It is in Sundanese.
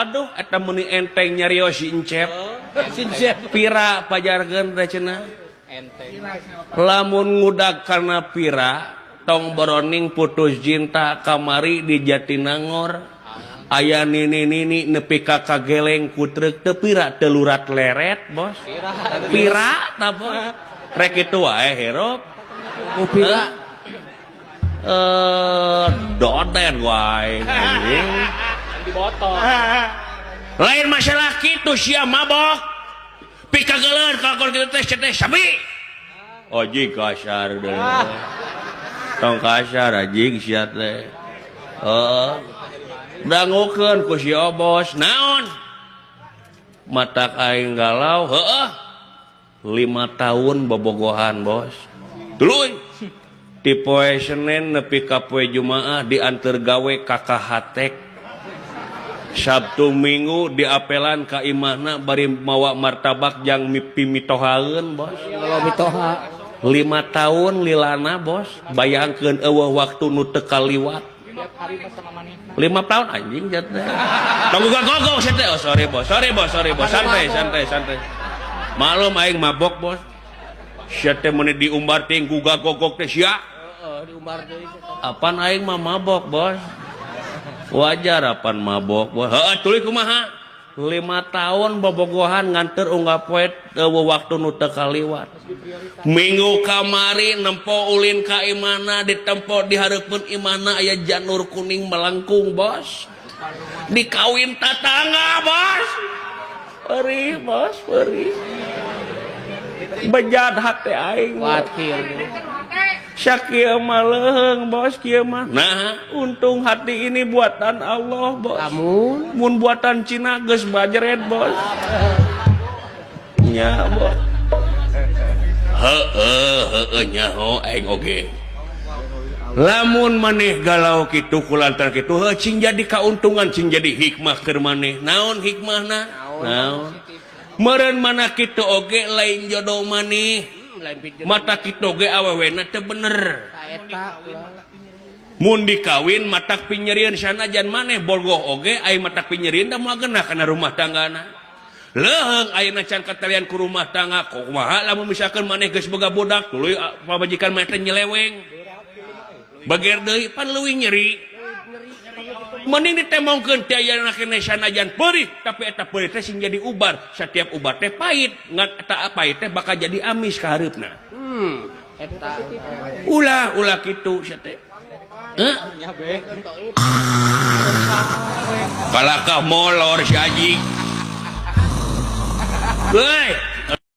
Aduh, eta meuni enteng nyarios si Encep. Sincep. Pira pajarkeun teh cenah. Enteng. Lamun ngudag karena pira, tong boroning putus cinta. Kamari di Jatinangor aya nini-nini nepi ka kageleng ku truk, teu pira, teu lurat leret, bos. Pira. Pira ta, bos? Rek kitu wae hirup. Ku pira. Eh, doden wae anjing. Dibotol. Lain masalah kitu, sia mabok pikageuleuh kalau kitu teh teh sabi anjing, kasar deh, tong kasar anjing sia teh. Heeh, dangukeun ku si Obos, naon matak aing galau? Heeh, 5 tahun bobogohan, bos. Tuluy ti poe Senin nepi ka poe Jumaah diantar gawe ka Kahatek, Sabtu Minggu diapelan ka imahna bari mawa martabak jang mimpi mitohaeun, bos. Kalau mitoha. 5 tahun lilana, bos. Bayangkeun, euweuh waktu nu teu kaliwat. Tiap hari mah sama maneh. 5 tahun, anjing jatuh. Tunggu gak gogok sih teh. Oh, sorry bos, sorry bos, sorry bos. Santai, santai, santai. Malum aing mabok, bos. Sia teh meuni diumbar ting guga gogok teh sia. Heeh, diumbar deui. Apan aing mah mabok, bos. Wajar apan mabok, bos. Heeh, tuluy kumaha? 5 tahun bobogohan nganter unggal poe, euweuh waktu nu teu kaliwat. Minggu kamari nempo ulin ka imahna, ditempo di hareupeun imahna aya janur kuning melengkung, bos. Dikawin tatangga, bos. Perih, bos, perih. Bejat hati aing, bos. Khawatir. Sakieu mah leuheung, bos, kieu mah. Nah, untung hati ini buatan Allah, bos. Lamun Mun buatan Cina geus bajret, bos. Nya, bos. Heeh, heeh, nyaho aing oge. Lamun maneh galau kitu kulantaran kitu, heuh, cing jadi kauntungan, cing jadi hikmah keur maneh. Naon hikmahna? Naon? Meureun mana kitu oge lain jodoh maneh. Lain pikir. Mata kitu oge awewena teu bener. Eta ulah. Mun dikawin matak pinyerieun, sanajan maneh bogoh oge ai matak pinyerieun da moal genah kana rumah tanggana. Leuheung ayeuna can katalian ku rumah tangga, kumaha lamun misalkan maneh geus boga budak, tuluy pamajikan maneh teh nyeleweng. Bager deui, pan leuwih nyeri. Mending ditembongkeun ti ayeuna keneh, sanajan peurih, tapi eta peurih teh sing jadi ubar. Setiap ubar teh pahit, ngan eta pahit teh bakal jadi amis ka hareupna. Eta. Ulah, ulah kitu sia teh. Heuh? Kalakah molor si anjing. Hei,